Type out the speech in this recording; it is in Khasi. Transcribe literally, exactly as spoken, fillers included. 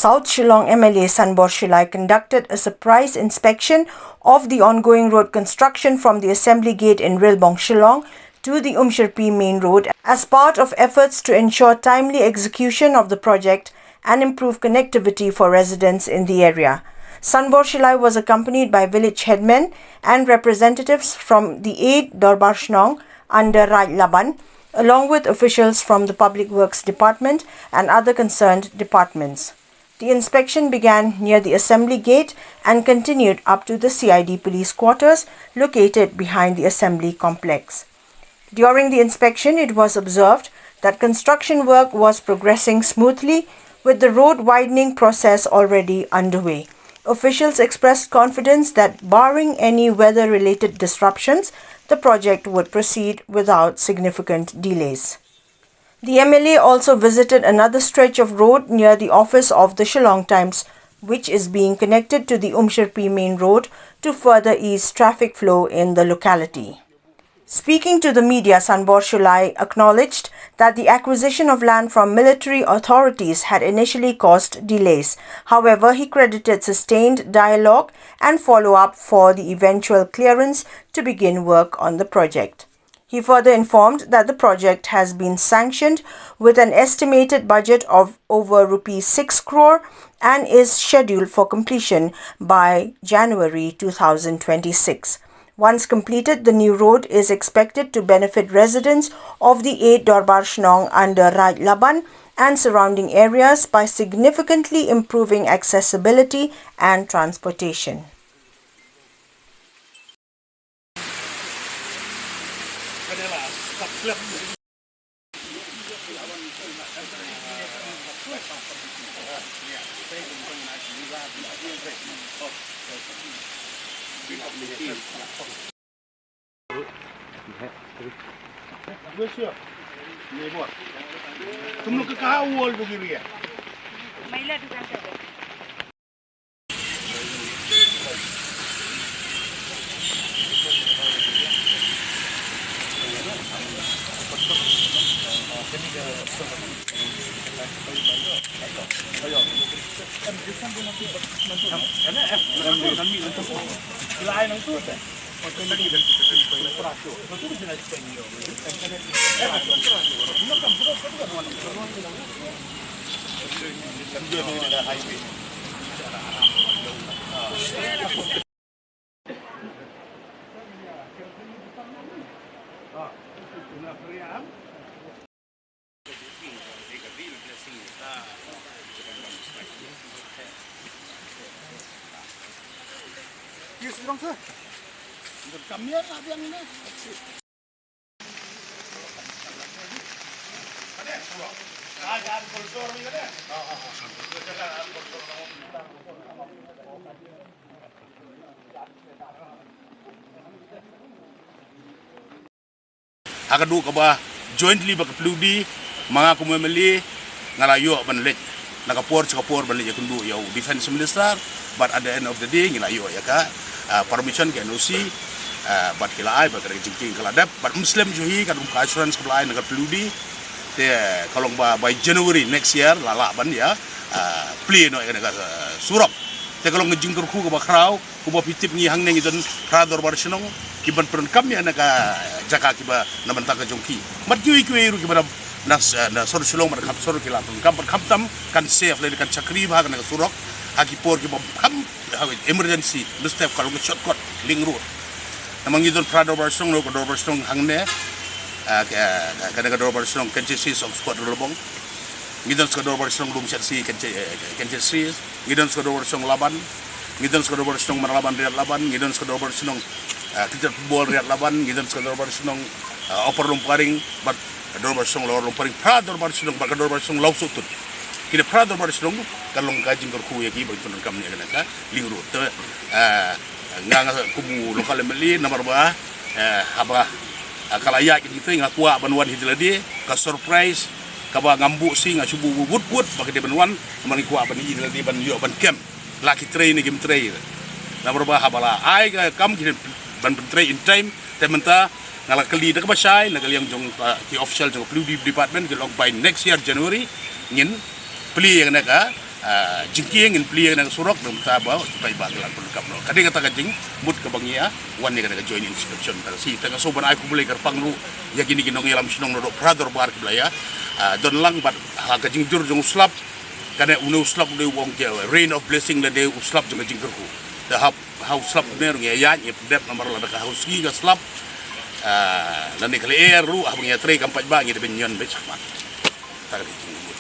South Shillong M L A Sanbor Shullai conducted a surprise inspection of the ongoing road construction from the Assembly Gate in Rilbong, Shillong, to the Umshirpi main road as part of efforts to ensure timely execution of the project and improve connectivity for residents in the area. Sanbor Shullai was accompanied by village headmen and representatives from the eight Dorbar Shnong under Raj Laban, along with officials from the Public Works Department and other concerned departments. The inspection began near the Assembly Gate and continued up to the C I D police quarters located behind the Assembly complex. During the inspection, it was observed that construction work was progressing smoothly, with the road widening process already underway. Officials expressed confidence that, barring any weather-related disruptions, the project would proceed without significant delays. The M L A also visited another stretch of road near the office of the Shillong Times, which is being connected to the Umshirpi main road to further ease traffic flow in the locality. Speaking to the media, Sanbor Shullai acknowledged that the acquisition of land from military authorities had initially caused delays. However, he credited sustained dialogue and follow-up for the eventual clearance to begin work on the project. He further informed that the project has been sanctioned with an estimated budget of over rupees six crore and is scheduled for completion by January two thousand twenty-six. Once completed, the new road is expected to benefit residents of the eight Dorbar Shnong under Raj Laban and surrounding areas by significantly improving accessibility and transportation. तुम लोग का कहाँ वॉल डूबी हुई है? Ha ka duh kaba jointly bad ka P W D, ma nga kum u M L A nga la ïoh ban leit na ka por sha ka por ban leit ïakynduh ïa u Defence Minister, but at the end of the day ngi la ïoh ïa ka, ah, permission, ka N O C, ah, bad ki la ai, bad ka jingkieng ka la dep, bad ym slem shuh hi, ka dei kum ka assurance kaba la ai na ka P W D. Te ka long ba by January next year la lah ban ïa, ah, plie noh ïa kane ka, ah, surok. Te ka long ka jingkyrkhu kaba khraw, kumba phi tip ngi hangne ngi don phra dorbar shnong kiban pyndonkam ïa kane ka jaka kiba na bynta ka jong ki. Bad kiwei kiwei ruh kiba na, na, na sor Shillong bad kham sor ki la pyndonkam, bad khamtam kan save lane kan shakri bha kane ka surok ha ki por kiba kham, ha, emergency, mynstep ka long ka shortcut link road. Namar ngi don phra dorbar shnong, ka dorbar shnong hangne, ah, ka, ka, kane ka dorbar shnong Kynshit Sri Oxford Rilbong. Ngi don sa ka dorbar shnong Lumshyiap Sri Kynshit, eh, Kynshit Sri. Ngi don sa ka dorbar shnong Laban. Ngi don sa ka dorbar shnong Manalaban Riat Laban. Ngi don sa ka dorbar shnong, eh, Kynshit Pynbor Riat Laban. Ngi don sa ka dorbar shnong, eh, Upper Lumparing bad dorbar shnong Lower Lumparing. Phra dorbar shnong bad ka dorbar shnong Lawsohtun. Kine phra dorbar shnong ka long ka jingkyrkhu ïa ki ban pyndonkam ïa kane ka link road. Te, eh, nga, nga kum u local M L A namar ba, eh, haba, eh, ka la ïaid kine ki tei nga kwah ban wan hi lade, ka surprise kaba ngam buh shuh, nga shu buh wut wut ba ka dei ban wan, namar nga kwah ban hi lade ban ïoh ban kem la ki trei ne kim trei. Namar ba haba la ai ka kam ki ban pyntrei in time, te mynta nga la kylli da kaba shai na ka liang jong, ah, ki official jong ka P W D department, ki la ong by next year January ngin plie ïa kane ka Ah, jingkieng in plie na ka surok, na mynta ba ki paidbah ki la pynlong kap noh. Ka dei kata ka jingmut kaba ngi ïa wan ïa kane ka joint inspection. Tang shi tang ka shu ban ai khublei kyrpang ruh ïa kine ki nongïalam shnong na dohphra dorbar kiba la ïa, ah, don lang bad ha ka jingjur jong u slap. Kane une u slap u dei u ong ki rain of blessing lane u slap jong ka jingkyrkhu. Te ha, ha u slap une ruh ngi ïa ïaid ngi pyndep namar lada ka ha u sngi ka slap, ah, lane ka lyer ruh haba ngi ïatrei kam pat ba ngi da ban ñion beit shakhmat. Ta ka dei ka jingmut.